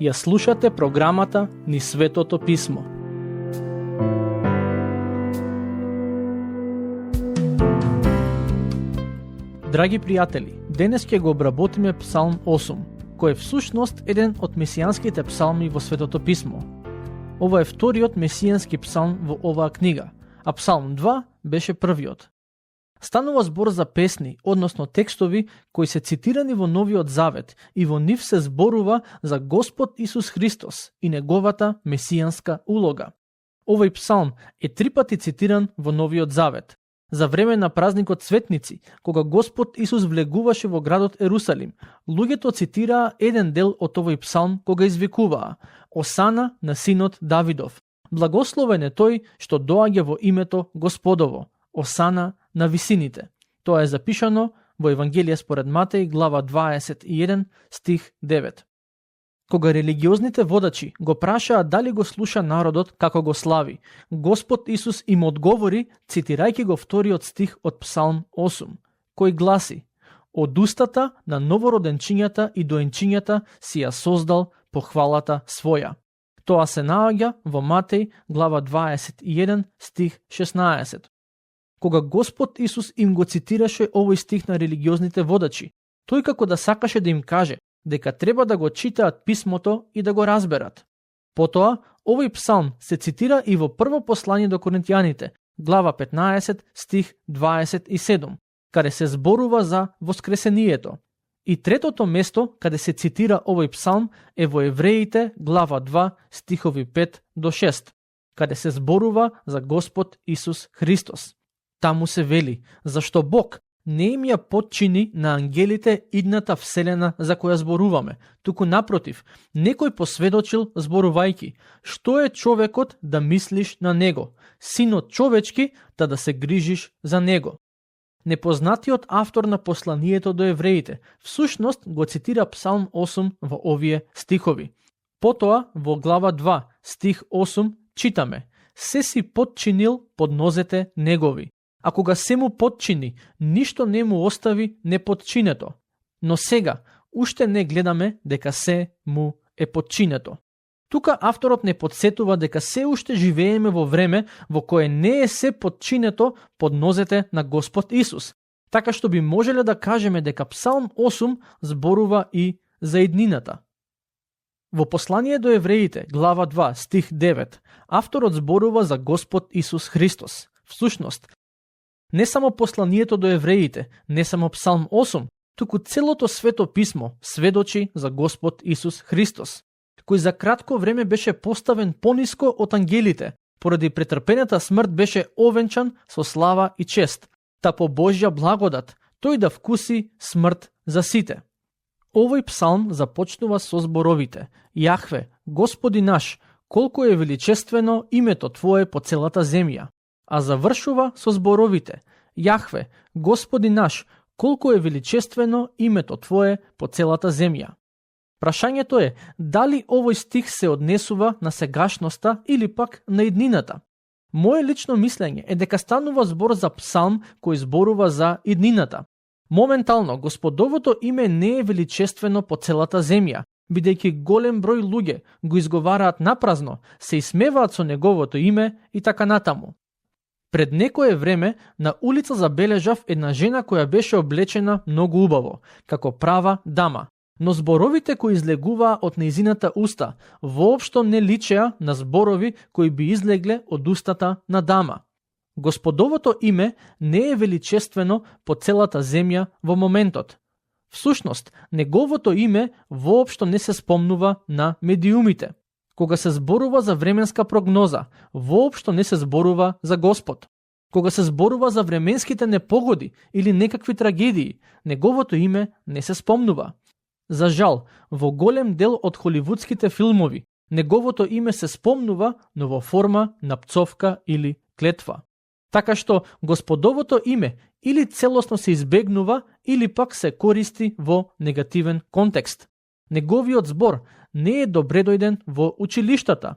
Ја слушате програмата Низ Светото Писмо. Драги пријатели, денес ќе го обработиме Псалм 8, кој е всушност еден од месијанските псалми во Светото Писмо. Ова е вториот месијански псалм во оваа книга, а Псалм 2 беше првиот. Станува збор за песни, односно текстови кои се цитирани во Новиот Завет и во нив се зборува за Господ Исус Христос и неговата месијанска улога. Овој псалм е 3 пати цитиран во Новиот Завет. За време на празникот Светници, кога Господ Исус влегуваше во градот Ерусалим, луѓето цитираа еден дел од овој псалм кога извикуваа: Осана на синот Давидов. Благословен е тој што доаѓа во името Господово. Осана на висините. Тоа е запишано во Евангелие според Матеј, глава 21, стих 9. Кога религиозните водачи го прашаа дали го слуша народот како го слави, Господ Исус им одговори цитирајќи го вториот стих од Псалм 8, кој гласи: Од устата на новороденчињата и доенчињата си ја создал похвалата своја. Тоа се наоѓа во Матеј, глава 21, стих 16. Кога Господ Исус им го цитираше овој стих на религиозните водачи, тој како да сакаше да им каже дека треба да го читаат писмото и да го разберат. Потоа, овој псалм се цитира и во прво послание до Коринтијаните, глава 15, стих 27, каде се зборува за воскресението. И третото место каде се цитира овој псалм е во Евреите, глава 2, стихови 5 до 6, каде се зборува за Господ Исус Христос. Таму се вели, зашто Бог не им ја подчини на ангелите идната вселена за која зборуваме, туку напротив, некој посведочил зборувајки: што е човекот да мислиш на него, синот човечки да се грижиш за него. Непознатиот автор на посланието до евреите всушност го цитира Псалм 8 во овие стихови. Потоа во глава 2, стих 8 читаме: се си подчинил под нозете негови. А кога се му подчини, ништо не му остави неподчинето. Но сега, уште не гледаме дека се му е подчинето. Тука авторот не подсетува дека се уште живееме во време во кое не е се подчинето под нозете на Господ Исус. Така што би можеле да кажеме дека Псалм 8 зборува и за иднината. Во послание до евреите, глава 2, стих 9, авторот зборува за Господ Исус Христос. Всушност, не само посланието до евреите, не само Псалм 8, туку целото Свето Писмо сведочи за Господ Исус Христос, кој за кратко време беше поставен пониско од ангелите, поради претрпената смрт беше овенчан со слава и чест, та по Божја благодат тој да вкуси смрт за сите. Овој псалм започнува со зборовите: Јахве, Господи наш, колку е величествено името Твое по целата земја. А завршува со зборовите: Јахве, Господи наш, колку е величествено името Твое по целата земја. Прашањето е дали овој стих се однесува на сегашноста или пак на иднината. Моje лично мислење е дека станува збор за псалм кој зборува за иднината. Моментално Господовото име не е величествено по целата земја, бидејќи голем број луѓе го изговараат напразно, се исмеваат со неговото име и така натаму. Пред некое време на улица забележав една жена која беше облечена многу убаво, како права дама, но зборовите кои излегуваа од нејзината уста воопшто не личеа на зборови кои би излегле од устата на дама. Господовото име не е величествено по целата земја во моментот. Всушност, неговото име воопшто не се спомнува на медиумите. Кога се зборува за временска прогноза, воопшто не се зборува за Господ. Кога се зборува за временските непогоди или некакви трагедии, неговото име не се спомнува. За жал, во голем дел од холивудските филмови, неговото име се спомнува, но во форма на пцовка или клетва. Така што Господовото име или целосно се избегнува, или пак се користи во негативен контекст. Неговиот збор не е добредојден во училиштата.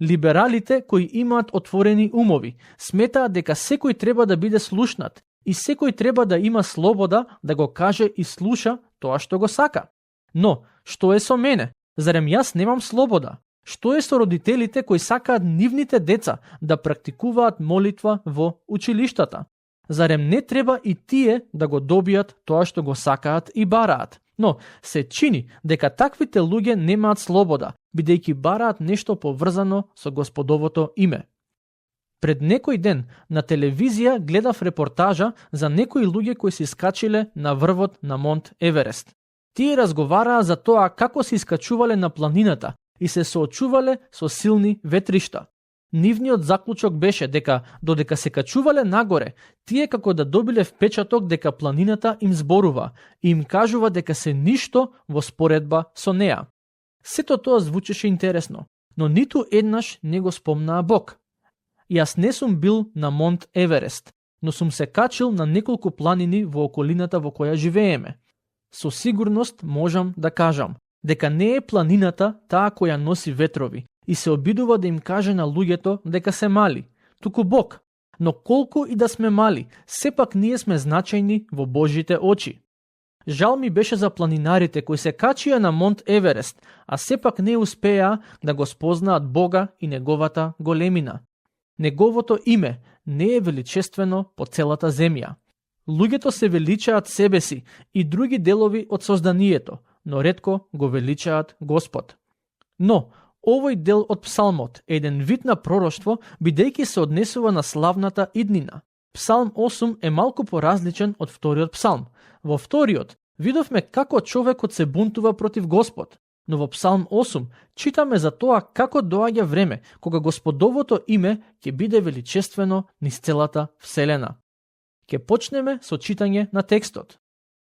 Либералите кои имаат отворени умови сметаат дека секој треба да биде слушнат и секој треба да има слобода да го каже и слуша тоа што го сака. Но, што е со мене? Зарем јас немам слобода? Што е со родителите кои сакаат нивните деца да практикуваат молитва во училиштата? Зарем не треба и тие да го добијат тоа што го сакаат и бараат? Но се чини дека таквите луѓе немаат слобода, бидејќи бараат нешто поврзано со Господовото име. Пред некој ден на телевизија гледав репортажа за некои луѓе кои се искачиле на врвот на Монт Еверест. Тие разговараа за тоа како се искачувале на планината и се соочувале со силни ветришта. Нивниот заклучок беше дека додека се качувале нагоре, тие како да добиле впечаток дека планината им зборува и им кажува дека се ништо во споредба со неа. Сето тоа звучеше интересно, но ниту еднаш не го спомнаа Бог. Јас не сум бил на Монт Еверест, но сум се качил на неколку планини во околината во која живееме. Со сигурност можам да кажам дека не е планината таа која носи ветрови и се обидува да им каже на луѓето дека се мали, туку Бог. Но колку и да сме мали, сепак ние сме значајни во Божите очи. Жал ми беше за планинарите кои се качија на Монт Еверест, а сепак не успеа да го спознаат Бога и неговата големина. Неговото име не е величествено по целата земја. Луѓето се величаат себе си и други делови од созданието, но ретко го величаат Господ. Но, овој дел од псалмот е еден вид на пророштво, бидејќи се однесува на славната иднина. Псалм 8 е малку поразличен од вториот псалм. Во вториот видовме како човекот се бунтува против Господ, но во Псалм 8 читаме за тоа како доаѓа време кога Господовото име ќе биде величествено низ целата вселена. Ќе почнеме со читање на текстот.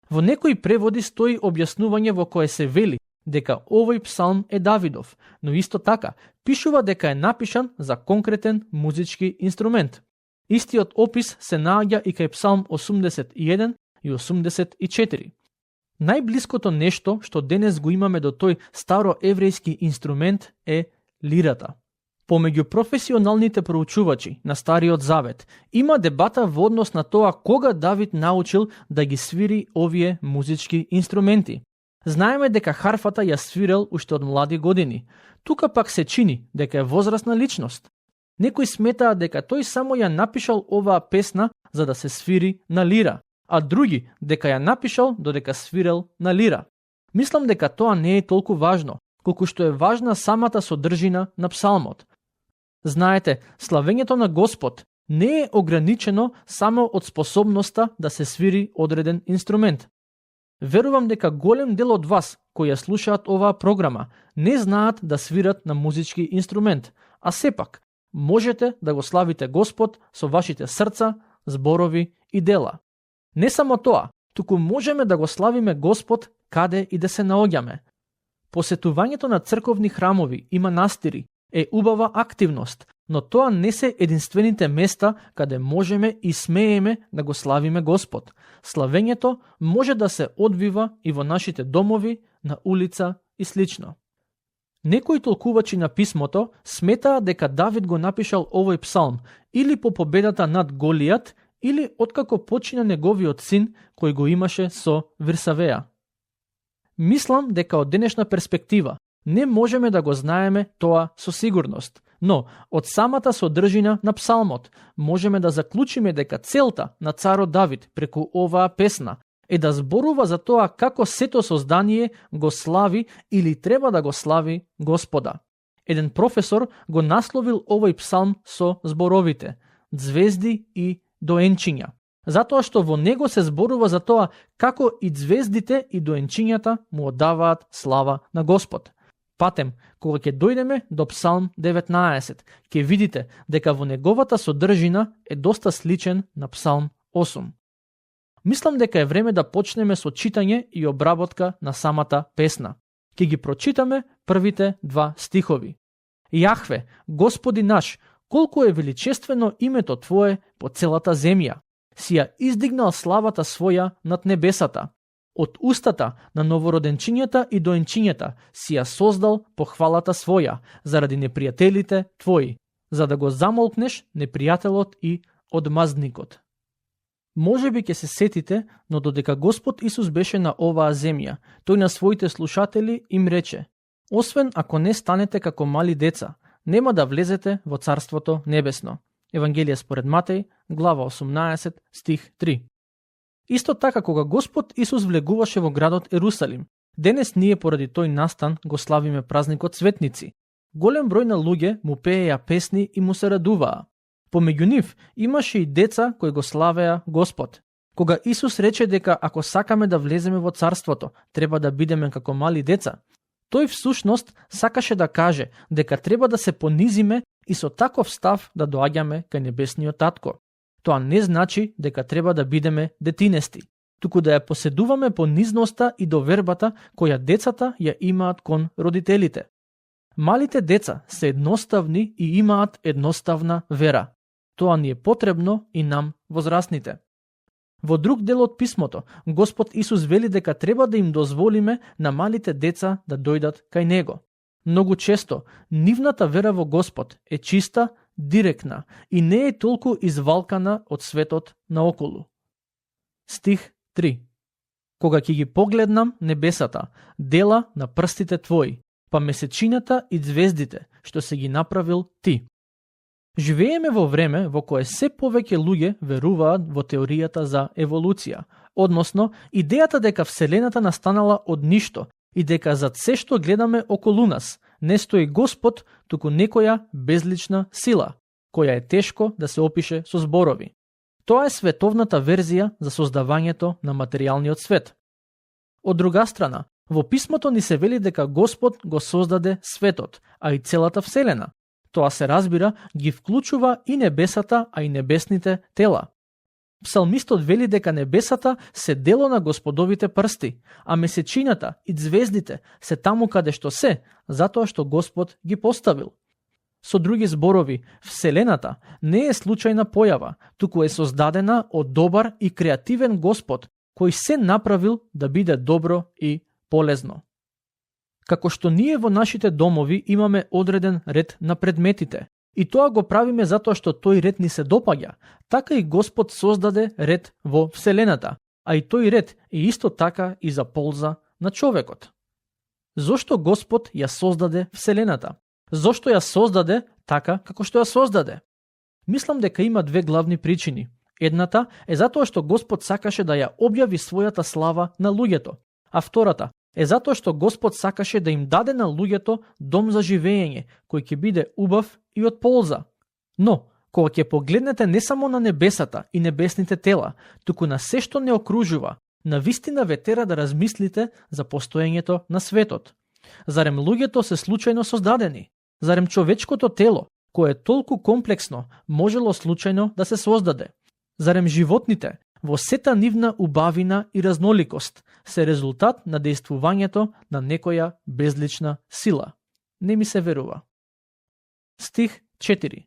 Во некои преводи стои објаснување во кое се вели дека овој псалм е Давидов, но исто така пишува дека е напишан за конкретен музички инструмент. Истиот опис се наоѓа и кај Псалм 81 и 84. Најблиското нешто што денес го имаме до тој староеврејски инструмент е лирата. Помеѓу професионалните проучувачи на Стариот Завет има дебата во однос на тоа кога Давид научил да ги свири овие музички инструменти. Знаеме дека харфата ја свирел уште од млади години. Тука пак се чини дека е возрастна личност. Некои сметаа дека тој само ја напишал оваа песна за да се свири на лира, а други дека ја напишал додека свирел на лира. Мислам дека тоа не е толку важно, колку што е важна самата содржина на псалмот. Знаете, славењето на Господ не е ограничено само од способноста да се свири одреден инструмент. Верувам дека голем дел од вас, кои ја слушаат оваа програма, не знаат да свират на музички инструмент, а сепак можете да го славите Господ со вашите срца, зборови и дела. Не само тоа, туку можеме да го славиме Господ каде и да се наоѓаме. Посетувањето на црковни храмови и манастири е убава активност, но тоа не се единствените места каде можеме и смееме да го славиме Господ. Славењето може да се одвива и во нашите домови, на улица и слично. Некои толкувачи на писмото сметаа дека Давид го напишал овој псалм или по победата над Голијат, или откако почина неговиот син кој го имаше со Вирсавеа. Мислам дека од денешна перспектива не можеме да го знаеме тоа со сигурност, но од самата содржина на псалмот можеме да заклучиме дека целта на царот Давид преку оваа песна е да зборува за тоа како сето создание го слави или треба да го слави Господа. Еден професор го насловил овој псалм со зборовите «Звезди и доенчиња», затоа што во него се зборува за тоа како и звездите и доенчињата му одаваат слава на Господ. Патем, кога ќе дојдеме до Псалм 19, ќе видите дека во неговата содржина е доста сличен на Псалм 8. Мислам дека е време да почнеме со читање и обработка на самата песна. Ќе ги прочитаме првите два стихови. Јахве, Господи наш, колку е величествено името Твое по целата земја. Си ја издигнал славата своја над небесата. Од устата на новороденчињата и доенчињата си ја создал похвалата своја заради непријателите Твои, за да го замолкнеш непријателот и одмазникот. Може би ќе се сетите, но додека Господ Исус беше на оваа земја, тој на своите слушатели им рече: освен ако не станете како мали деца, нема да влезете во Царството Небесно. Евангелие според Матеј, глава 18, стих 3. Исто така, кога Господ Исус влегуваше во градот Ерусалим, денес ние поради тој настан го славиме празникот Светници. Голем број на луѓе му пееја песни и му се радуваа. Помеѓу нив имаше и деца кои го славеа Господ. Кога Исус рече дека ако сакаме да влеземе во Царството, треба да бидеме како мали деца, тој всушност сакаше да каже дека треба да се понизиме и со таков став да доаѓаме кај небесниот татко. Тоа не значи дека треба да бидеме детинести, туку да ја поседуваме понизноста и довербата која децата ја имаат кон родителите. Малите деца се едноставни и имаат едноставна вера. Тоа ни е потребно и нам, возрастните. Во друг дел од писмото, Господ Исус вели дека треба да им дозволиме на малите деца да дојдат кај Него. Многу често, нивната вера во Господ е чиста, директна и не е толку извалкана од светот наоколу. Стих 3. Кога ќе ги погледнам небесата, дела на прстите Твои, па месечината и звездите, што се ги направил Ти. Живееме во време во кое се повеќе луѓе веруваат во теоријата за еволуција, односно идејата дека Вселената настанала од ништо и дека зад се што гледаме околу нас не стои Господ, туку некоја безлична сила, која е тешко да се опише со зборови. Тоа е световната верзија за создавањето на материјалниот свет. Од друга страна, во писмото ни се вели дека Господ го создаде светот, а и целата Вселена. Тоа се разбира, ги вклучува и небесата, а и небесните тела. Псалмистот вели дека небесата се дело на Господовите прсти, а месечината и звездите се таму каде што се, затоа што Господ ги поставил. Со други зборови, Вселената не е случајна појава, туку е создадена од добар и креативен Господ, кој се направил да биде добро и полезно. Како што ние во нашите домови имаме одреден ред на предметите, и тоа го правиме затоа што тој ред ни се допаѓа, така и Господ создаде ред во Вселената, а и тој ред е исто така и за полза на човекот. Зошто Господ ја создаде Вселената? Зошто ја создаде така како што ја создаде? Мислам дека има две главни причини. Едната е затоа што Господ сакаше да ја објави својата слава на луѓето, а втората е затоа што Господ сакаше да им даде на луѓето дом за живење, кој ќе биде убав и од полза. Но, кога ќе погледнете не само на небесата и небесните тела, туку на се што не окружува, на вистина ве тера да размислите за постоењето на светот. Зарем луѓето се случајно создадени? Зарем човечкото тело, кое е толку комплексно, можело случајно да се создаде? Зарем животните, во сета нивна убавина и разноликост, се резултат на дејствувањето на некоја безлична сила? Не ми се верува. Стих 4.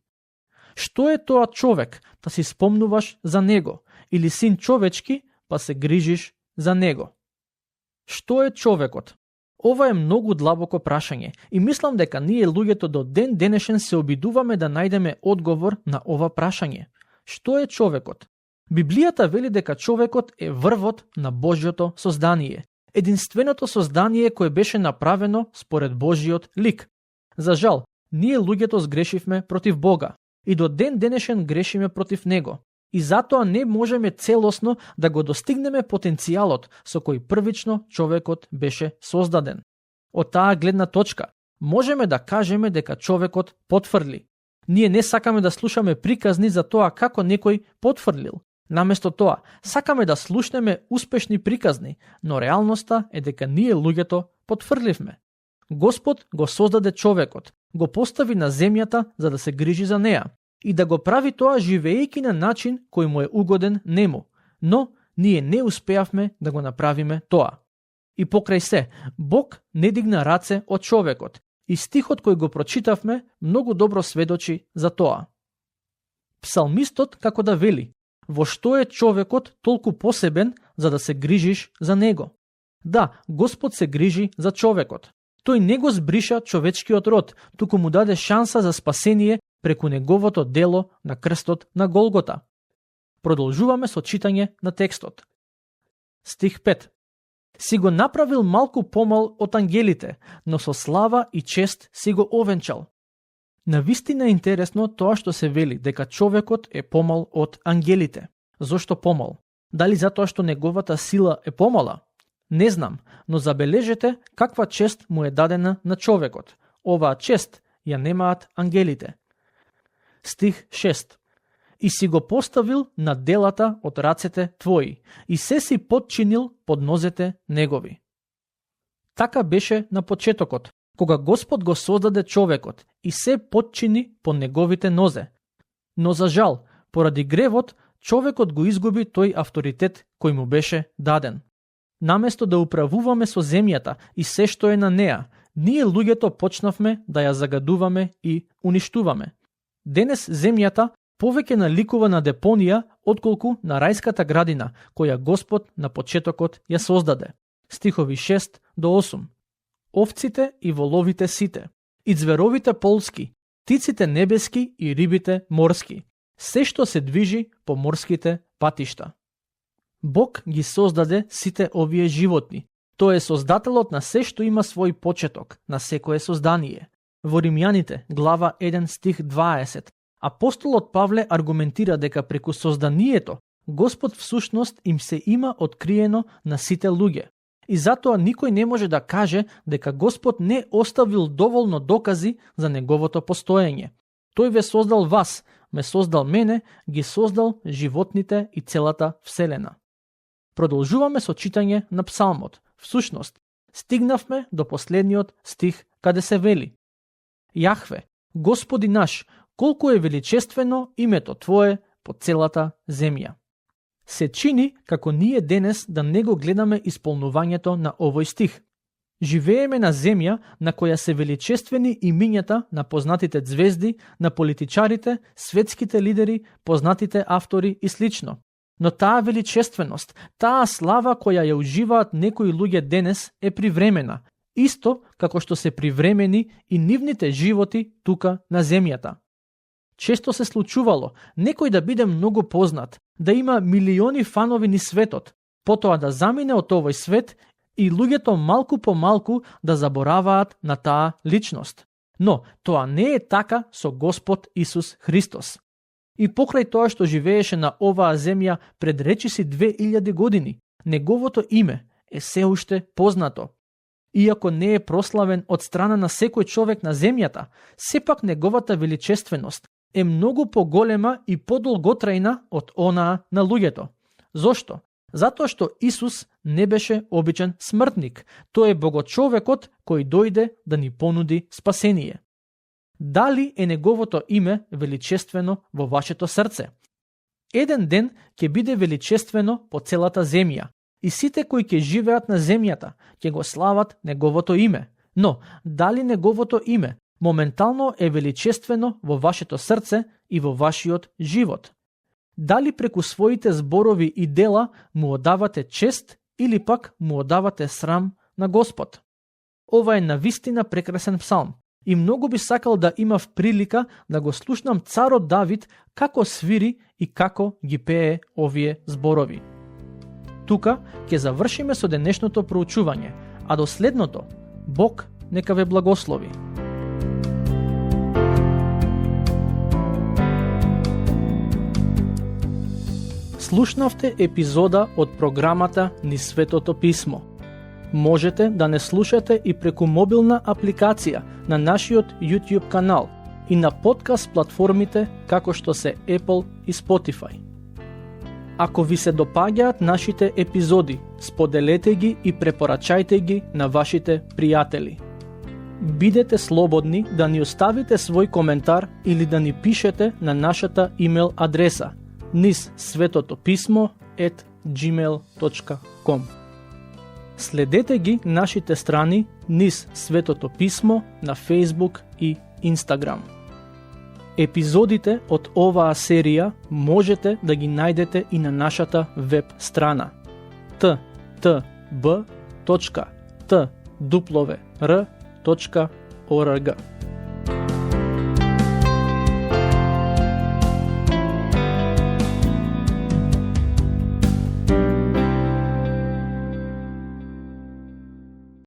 Што е тоа човек, да си спомнуваш за него, или син човечки, па се грижиш за него? Што е човекот? Ова е многу длабоко прашање и мислам дека ние луѓето до ден денешен се обидуваме да најдеме одговор на ова прашање. Што е човекот? Библијата вели дека човекот е врвот на Божјото создание, единственото создание кое беше направено според Божјиот лик. За жал, ние луѓето сгрешивме против Бога и до ден денешен грешиме против Него. И затоа не можеме целосно да го достигнеме потенцијалот со кој првично човекот беше создаден. Од таа гледна точка, можеме да кажеме дека човекот потфрли. Ние не сакаме да слушаме приказни за тоа како некој потфрлил. Наместо тоа, сакаме да слушнеме успешни приказни, но реалноста е дека ние луѓето потфрливме. Господ го создаде човекот, го постави на земјата за да се грижи за неа и да го прави тоа живеејќи на начин кој му е угоден нему, но ние не успеавме да го направиме тоа. И покрај се, Бог не дигна раце од човекот и стихот кој го прочитавме многу добро сведочи за тоа. Псалмистот како да вели: во што е човекот толку посебен за да се грижиш за него? Да, Господ се грижи за човекот. Тој не го збриша човечкиот род, туку му даде шанса за спасение преку неговото дело на крстот на Голгота. Продолжуваме со читање на текстот. Стих 5. Си го направил малку помал од ангелите, но со слава и чест си го овенчал. Навистина е интересно тоа што се вели дека човекот е помал од ангелите. Зошто помал? Дали затоа што неговата сила е помала? Не знам, но забележете каква чест му е дадена на човекот. Оваа чест ја немаат ангелите. Стих 6. И си го поставил на делата од рацете твои, и се си подчинил под нозете негови. Така беше на почетокот, кога Господ го создаде човекот и се подчини по неговите нозе. Но за жал, поради гревот, човекот го изгуби тој авторитет кој му беше даден. Наместо да управуваме со земјата и се што е на неа, ние луѓето почнавме да ја загадуваме и уништуваме. Денес земјата повеќе наликува на депонија отколку на рајската градина, која Господ на почетокот ја создаде. Стихови 6 до 8. Овците и воловите сите, и ѕверовите полски, птиците небески и рибите морски, се што се движи по морските патишта. Бог ги создаде сите овие животни. Тој е создателот на се што има свој почеток, на секое создание. Во Римјаните, глава 1 стих 20, апостолот Павле аргументира дека преку созданието Господ всушност им се има откриено на сите луѓе. И затоа никој не може да каже дека Господ не оставил доволно докази за неговото постоење. Тој ве создал вас, ме создал мене, ги создал животните и целата вселена. Продолжуваме со читање на псалмот. Всушност, стигнавме до последниот стих каде се вели: Јахве, Господи наш, колку е величествено името Твое по целата земја. Се чини како ние денес да не го гледаме исполнувањето на овој стих. Живееме на земја на која се величествени имињата на познатите звезди, на политичарите, светските лидери, познатите автори и слично. Но таа величественост, таа слава која ја уживаат некои луѓе денес е привремена, исто како што се привремени и нивните животи тука на земјата. Често се случувало некој да биде многу познат, да има милиони фанови низ светот, потоа да замине од овој свет и луѓето малку по малку да забораваат на таа личност. Но тоа не е така со Господ Исус Христос. И покрај тоа што живееше на оваа земја пред речиси 2000 години, неговото име е се уште познато. Иако не е прославен од страна на секој човек на земјата, сепак неговата величественост е многу поголема и подолготрајна од онаа на луѓето. Зошто? Затоа што Исус не беше обичен смртник. Тој е богочовекот кој дојде да ни понуди спасение. Дали е неговото име величествено во вашето срце? Еден ден ќе биде величествено по целата земја и сите кои ќе живеат на земјата ќе го слават неговото име. Но дали неговото име моментално е величествено во вашето срце и во вашиот живот? Дали преку своите зборови и дела му одавате чест или пак му одавате срам на Господ? Ова е навистина прекрасен псалм и многу би сакал да имав прилика да го слушнам царот Давид како свири и како ги пее овие зборови. Тука ќе завршиме со денешното проучување, а до следното, Бог нека ве благослови. Слушнавте епизода од програмата Низ Светото Писмо. Можете да не слушате и преку мобилна апликација на нашиот YouTube канал и на подкаст платформите како што се Apple и Spotify. Ако ви се допаѓаат нашите епизоди, споделете ги и препорачајте ги на вашите пријатели. Бидете слободни да ни оставите свој коментар или да ни пишете на нашата имейл адреса nizsvetotopismo@gmail.com. Следете ги нашите страни Низ Светото Писмо на Facebook и Instagram. Епизодите од оваа серија можете да ги најдете и на нашата веб страна ttb.twr.org.